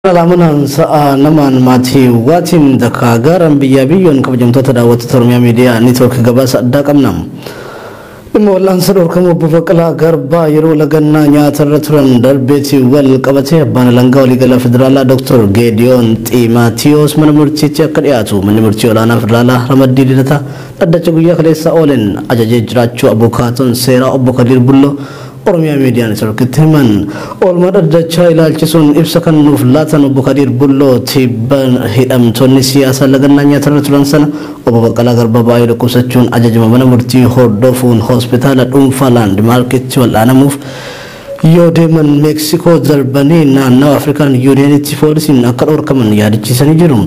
Laamanaan sa'a namaan maatii waatiin dakkaa gaaraan biyyaa biyyoon kabajamtoota daawwattoota Oromiyaa Miidiyaa Neetwoork gabaasa addaa qabna. Dhimma wal'aansa dhorkamuu Obbo Baqqalaa Garbaa yeroo lagannaa nyaatarra turan darbeetii wal qabatee abbaan alangaa waliigalaa federaalaa Dr. Geediyoon Xiimaatiyoos mana murtiitti akka dhiyaatu manni murtii olaanaa federaalaa ramaddii Lidataa dhaddacha guyyaa kaleessa ooleen ajajee jiraachuu abukaatoon seeraa Obbo Kadiir Bulloo Oromiyaa Miidiyaa Neetwoorkitti himan. Oolmaa dhaddachaa ilaalchisuun ibsa kan nuuf laatan Obbo Kadiir Bulloo tibba hidhamtoonni siyaasaa lagannaa nyaatarra turan sana Obbo Baqqalaa Garbaa baay'ee dhukkubsachuun ajajama mana murtii hordofuun hospitaala dhuunfaa Laandmaarkitti wal'aanamuuf yoo deeman Meeksikoo darbanii naannawa Afrikaan Yuuniyeenitti poolisiin akka dhorkaman yaadachiisanii jiru.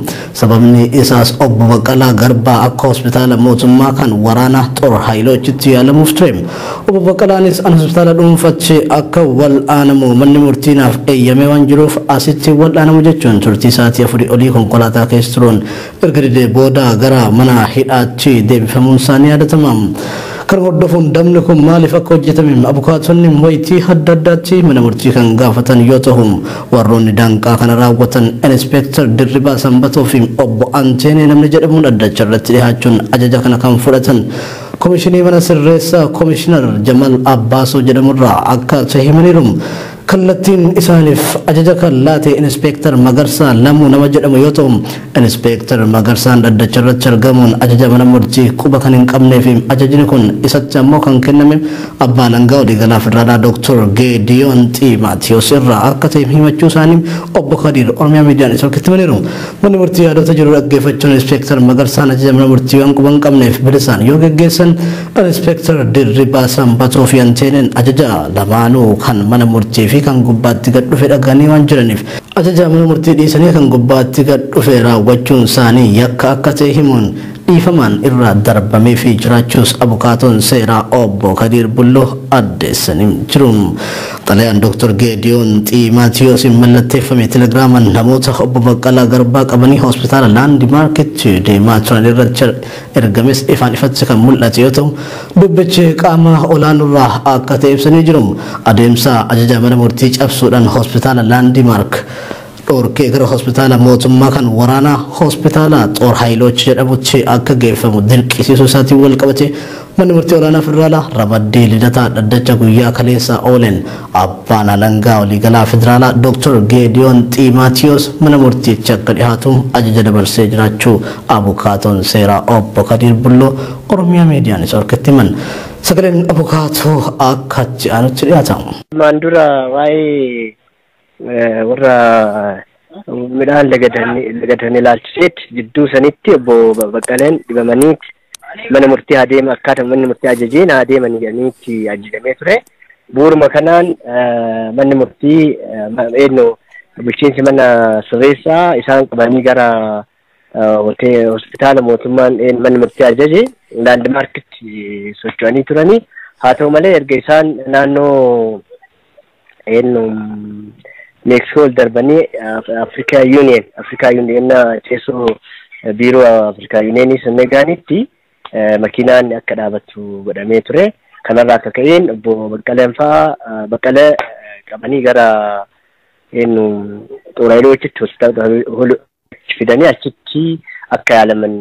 Sababni isaas Obbo Baqqalaa Garbaa akka hospitaala mootummaa kan waraana Xor Haayiloochitti yaalamuuf ture. Obbo Baqqalaanis an hospitaala dhuunfaatti akka wal'aanamu manni murtii naaf eeyyamee waan jiruuf asitti wal'aanamu jechuun turtii sa'aatii 4 olii konkolaataa keessa turuun erga didee booda gara mana hidhaatti deebifamuun isaanii yaadatama. Kan hordofuun dabni kun maaliif akka hojjetame abukaatonni wayitii adda addaatti mana murtii kan gaafatan yoo ta'u, warroonni danqaa kana raawwatan Inspektar Dirribaa Sanbatoo fi Obbo Anteenee namni jedhamuun dhaddacha irratti dhihaachuun ajaja kana kan fudhatan Komishinii mana sirreessaa Komishinar Jamal Abbaasoo jedhamurraa akka ta'e himaniiru. Kallattiin isaaniif ajaja kan laate Inspektar Magarsaa Lamuu nama jedhamu yoo ta'u, Inspektar Magarsaan dhaddacha irratti argamuun ajaja mana murtii quba kan hin qabnee fi ajajni kun isatti ammoo kan kenname abbaa alangaa waliigalaa federaalaa Dr. Geediyoon Xiimaatiyoos irraa akka ta'e himachuu isaanii Obbo Kadiir Oromiyaa Miidiyaa Neetwoorkitti himaniiru. Manni murtii yaadota jiru dhaggeeffachuun Inspektar Magarsaan ajaja mana murtii waan quba hin qabneef bilisaan yoo geggeessan, Inspektar Dirribaa Sanbatoo fi Anteeneen ajaja lamaanuu kan mana murtii fi kan gubbaatti gad dhufe dhaganii waan jiraniif ajaja mana murtii dhiisanii kan gubbaatti gad dhufe raawwachuun isaanii yakka akka ta'e himuun dhiifamaan irraa darbamee fi jiraachuus abukaatoon seeraa Obbo Kadiir Bulloo addeessanii jiru. Xalayaan Dr. Geediyoon Xiimaatiyoosiin mallatteeffame telegiraamaan namoota Obbo Baqqalaa Garbaa qabanii hospitaala Laandimaarkitti deemaa turan irratti ergames ifaan ifatti kan mul'ate yoo ta'u, dubbichi qaama olaanurraa akka ta'e ibsanii jiru. Adeemsa ajaja mana murtii cabsuudhaan hospitaala Laandimaark dhorkee gara hospitaala mootummaa kan waraanaa hospitaala Xoor Haayilooch jedhamutti akka geeffamu dirqisiisuu isaatiin wal qabate manni murtii olaanaa federaalaa ramaddii Lidataa dhaddacha guyyaa kaleessa ooleen abbaan alangaa waliigalaa federaalaa Dr. Geediyoon Xiimaatiyoos mana murtiitti akka dhiyaatu ajaja dabarsee jiraachuu abukaatoon seeraa Obbo Kadiir Bulloo Oromiyaa Miidiyaa Neetwoorkitti himan. Sagaleen abukaatoo akka itti aanutti dhiyaata. Ammaan dura waa'ee warra midhaan lagatan ilaalchiseet jidduu sanitti Obbo Baqqaleen dhibamaniiti mana murtii adeema akkaataa manni murtii ajajeen adeeman jedhaniitti ajajamee ture. Bu'uuruma kanaan manni murtii eenyu bulchiinsi mana sirreessaa isaan qabanii gara hospitaala mootummaan manni murtii ajaje Laandimaarkitti socho'anii turanii. Haa ta'u malee erga isaan naannoo eenyu Meeksikoo darbanii Afrikaa Yuuniyen teessoo biiroo Afrikaa Yuuniyeenii sun gaanitti makiinaan akka dhaabattu godhamee ture. Kanarraa akka ka'een Obbo Baqqaleen fa'aa Baqqalee qabanii gara eenyu Xooraayiloochitti hospitaala fidanii achitti akka yaalaman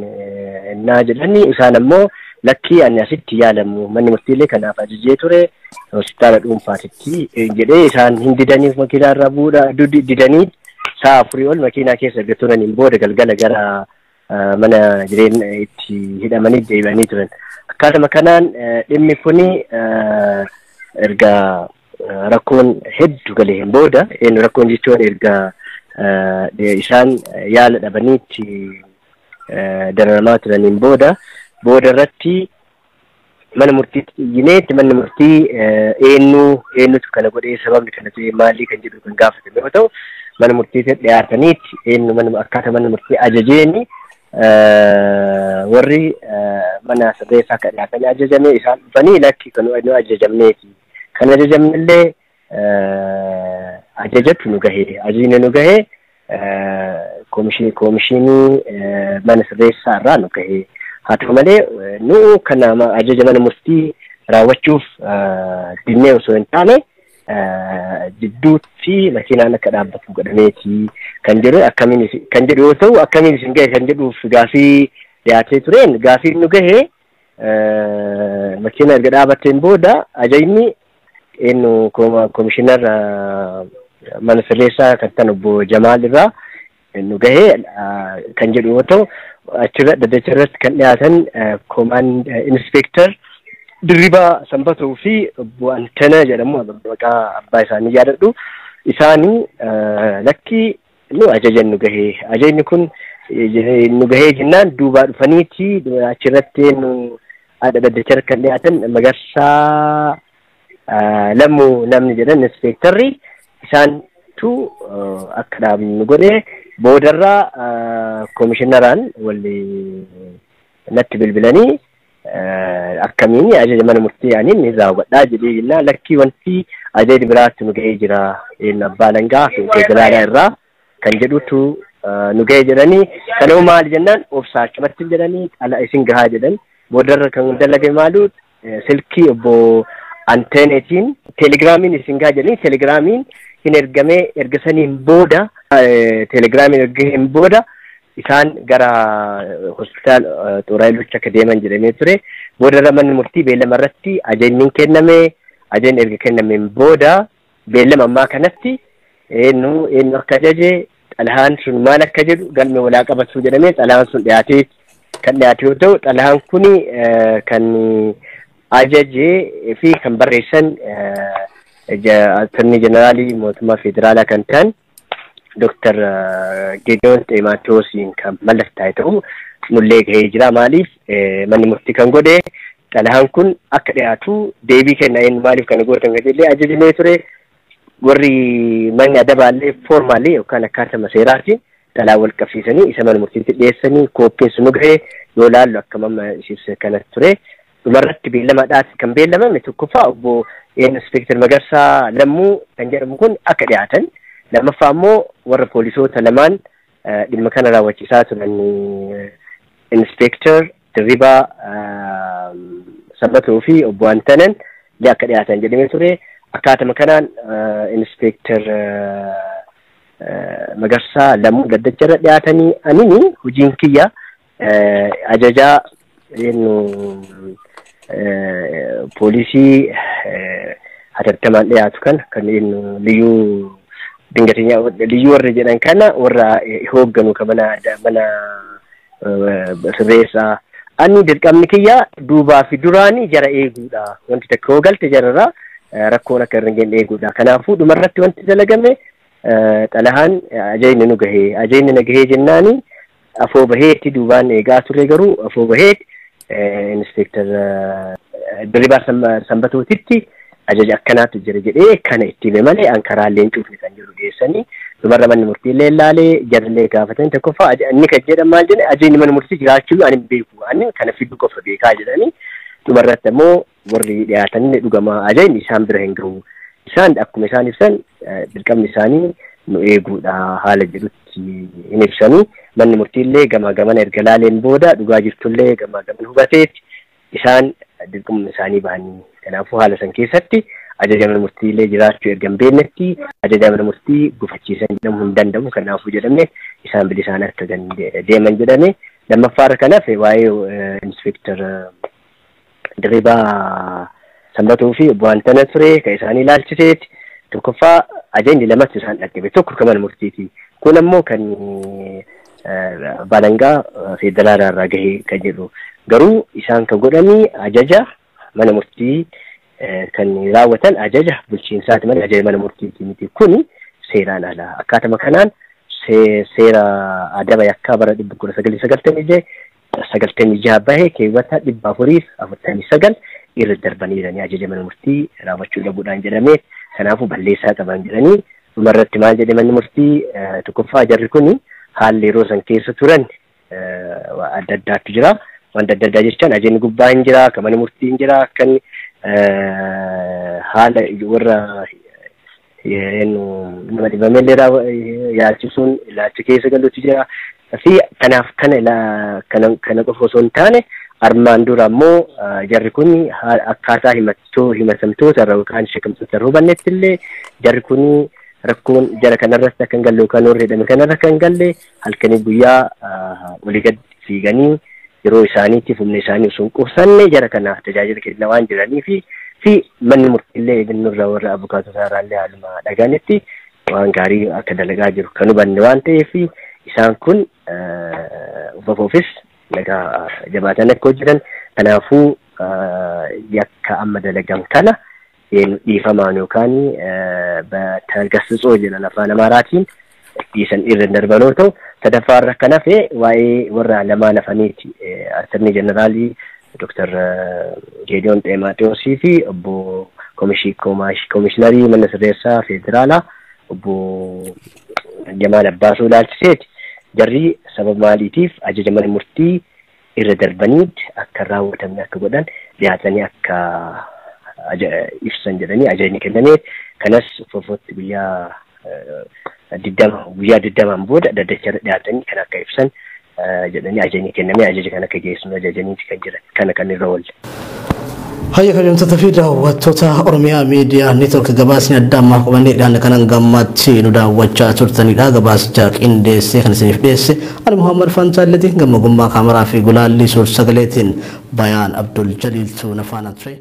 naa jedhanii, isaan ammoo lakkii, ani asitti yaalamu, manni murtiilee kanaaf ajajee ture, hospitaala dhuunfaatitti jedhee isaan hin didaniif makiinaa irraa bu'uudha didanii sa'a 4 ol makiinaa keessa erga turaniin booda galgala gara mana jireenya itti hidhamanii deebi'anii turan. Akkaatuma kanaan dhimmi kuni erga rakkoon hedduu galee hin booda, eenyu rakkoon jechuun erga isaan yaala dhabaniitti dararamaa turaniin booda, booda irratti mana murtiitti iyyineetti manni murtii eenyu eenyutu kana godhee, sababni kana ta'e maalii kan jedhu kan gaafatame yoo ta'u, mana murtiitti dhiyaataniitti eenyu mana akkaataa mana murtii ajajeeni warri mana sirreessaa akka dhiyaatanii ajajame. Isaan dhufanii lakki, kan nu ajajamneeti, kan ajajamnellee ajajatu nu gahee, ajajni nu gahee koomishinii mana sirreessaa irraa nu gahee, haa ta'u malee nu kana ajaja mana murtii raawwachuuf dinnee osoo hin taane jidduutti makiinaan akka dhaabbatu godhameeti kan jedhu akkamiin kan jedhu yoo ta'u, akkamiin isin gahe kan jedhuuf gaafii dhiyaatee tureen, gaafiin nu gahe makiina erga dhaabatteen booda ajajni eenyu komishinar mana sirreessaa kan ta'an obbo Jamaal irraa nu gahee kan jedhu yoo ta'u, achirra dhaddacha irratti kan dhiyaatan koomaan inspektar Dirribaa Sanbatuu fi obbo Antana jedhamu, maqaa abbaa isaanii yaadadhu, isaanii lakki nu ajajan nu gahee, ajajni kun nu gahee jennaan duubaa dhufaniiti achirratti nu dhaddacha kan dhiyaatan Magarsaa Lammuu namni jedhan inspektarri isaantu akka dhaabnu godhe. Boodarraa komishinaraan walli natti bilbilanii akkamiin ajaja mana murtii aniin ni raawwadhaa jedhee jennaan, lakkii wanti ajajni biraatti nu ga'ee jira, abbaa alangaa federaalaa irraa kan jedhutu nu ga'ee jedhanii. Kanoo maali jennaan obsaa achumatti jedhanii ala isin gahaa jedhan. Boodarra kan dalage maalu silkii obbo Anteeneetiin teelegiraamiin isin gahaa jedhanii teelegiraamiin hin ergamee. Erga saniin booda teelegiraamiin erga hin booda isaan gara hospitaal Xooraa akka deeman jedhamee ture. Boodarra manni murtii beellama irratti ajajni kenname. Ajajni erga kennameen booda beellama ammaa kanatti eenyu eenyu akka ajaje, xalahaan sun maal akka jedhu galme walaa qabatu jedhamee xalahaan sun dhiyaatee kan dhiyaate yoo ta'u, xalahaan kuni kan ajajee fi kan barreessan attornii jeneraalii mootummaa federaalaa kan ta'an Dooktar Geediyoon Ximaatiyoosiin kan mallattaa'e ta'u nullee gahee jira. Maaliif manni murtii kan godhe xalahaan kun akka dhiyaatu deebii kenna, eenyu maaliif kana gootan kan jedhee ajajamee ture. Warri manni adabaallee foormaalii yookaan akkaatama seeraatiin xalaa wal qabsiisanii isa mana murtiitti dhiyeessanii kooppiin sun nu gahee yoo laallu akka mamma ibsa kanatti ture. Dhumarratti beellamaadhaati kan beellamame tokkoffaa obbo Inspektar Magarsaa Lammuu kan jedhamu kun akka dhiyaatan, lammaffaa immoo warra poolisoota lamaan dhimma kana raawwachiisaa turan Inspektar Dirribaa Sanbatuu fi obbo Antanan illee akka dhiyaatan jedhamee ture. Akkaatuma kanaan Inspektar Magarsaa Lammuu dhaddacha irra dhiyaatanii, anini hojiin kiyya ajajaa poolisii hatattamaan dhiyaatu kana kan liyyuu dingatinyaa liyyuu warra jedhan kana warra hoogganu kan mana sirreessaa. Ani dirqamni kiyya duubaa fi duraanii jara eeguudha. Wanti takka yoo galte jararraa rakkoon akka irra hin geenye eeguudha. Kanaafuu dhumarratti wanti dalagame xalahaan ajajni nu gahee, ajajni na gahee jennaani afoo baheetti duubaan eegaa ture, garuu afoo baheetti inspektar Dirribaa Sanbatootitti ajaja akkanaatu jira jedhee kana itti hime malee an karaallee hin cufne kan jiru dhiyeessanii. Dhumarra manni murtii illee ilaalee jarallee gaafatan. Tokkoffaa inni kan jedhan maal jedhe, ajajni mana murtii jiraachuu ani hin beeku, ani kana fiduu qofa beekaa jedhanii. Dhumarratti ammoo warri dhiyaatanii dhugamaa ajajni isaan bira hin gahu, isaan akkuma isaan ibsan dirqamni isaanii nu eeguudha haala jedhutti hin ibsanii. Manni murtiillee gamaa gamana erga laaleen booda dhugaa jirtullee gamaa gamana hubateetti isaan dirqamni isaanii bahanii. Kanaafuu haala san keessatti ajaja mana murtiillee jiraachuu erga hin beeknetti ajaja mana murtii gufachiisan jedhamuu hin danda'u. Kanaafuu jedhamne isaan bilisaan akka deeman jedhame. Lammaffaarra kanaaf waa'ee inspektar Dirribaa Sanbatuu fi obbo Antana ture kan isaanii ilaalchiseeti. Tokkoffaa ajajni lamatti isaan dhaqqabe, tokko kan mana murtiiti. Kun ammoo kan abbaa alangaa federaalaa irraa gahee kan jedhu. Garuu isaan kan godhanii ajaja mana murtii kan raawwatan ajaja bulchiinsaati malee ajaja mana murtiiti miti. Kuni seeraan ala. Akkaatuma kanaan seera adaba yakkaa bara 1996 bahe keewwata 449 irra darbaniiranii ajaja mana murtii raawwachuu dhabuudhaan jedhamee kanaafuu balleessaa qaban jedhanii. Dhumarratti maal jedhe manni murtii? Tokkoffaa jarri kuni haalli yeroo san keessa turan adda addaatu jira. Wanta adda addaa jechaan ajajni gubbaa hin jira, kan mana murtii hin jira, kan haala warra nama dhibamellee yaalchisuun ilaalcha keessa galuutu jira. Fi kanaaf kana kana qofa osoo hin taane Armaan dura ammoo jarri kun akkaataa himatamtoota irra yookaan shakkamtoota irra hubannetti illee jarri kun rakkoon jara kanarratti akka hin galle yookaan warri hidhame kanarra akka hin galle halkanii guyyaa walii gad fiiganii yeroo isaaniitiif humna isaanii osoo hin quusanne jara kanaaf tajaajila kennaa waan jiranii fi manni murtiillee nurra warra abukaatota irraallee haaluma dhagaanitti waan gaarii akka dalagaa jiru kan hubanne waan ta'eef isaan kun ufafoofis nagaa jabaatan akka hojjetan. Kanaafuu yakka amma dalagan kana dhiifamaan yookaan tagassitsoo jedhan afaan Amaaraatiin dhiisan irra darban yoo ta'u, sadaffaa irra kan hafe waa'ee warra lamaan hafaniiti. Attornii Jeneraalii Dr. Geediyoon Ximootewoosii fi obbo Koomishinarii Mana Sirreessaa Federaalaa obbo Jamaal Abbaasoo ilaalchiseeti. Jarri sababa maaliitiif ajaja mana murtii irra darbaniitti akka raawwatamne akka godhan dhiyaatanii akka ibsan jedhanii ajajni kennamee, kanas fofootti guyyaa 20, guyyaa 20n booda dhaddacha irra dhiyaatanii kan akka ibsan jedhanii ajajni kennamee, ajaja kan akka geessinu ajajaniiti kan jiran kana kan irra oolle. Hayya, kabajamtoota fi daawwattoota Oromiyaa Miidiyaa Neetwork, gabaasni adda ammaa qabannee dhiyaanne kanan gammatti nu daawwachaa turtanidha. Gabaasicha qindeessee kan isiniif dhiyeesse ani Muhammad Fantaalleeti. Gamma gummaa kaameraa fi gulaallii suur sagaleetiin Bayaan Abdul Jaliiltu na faana ture.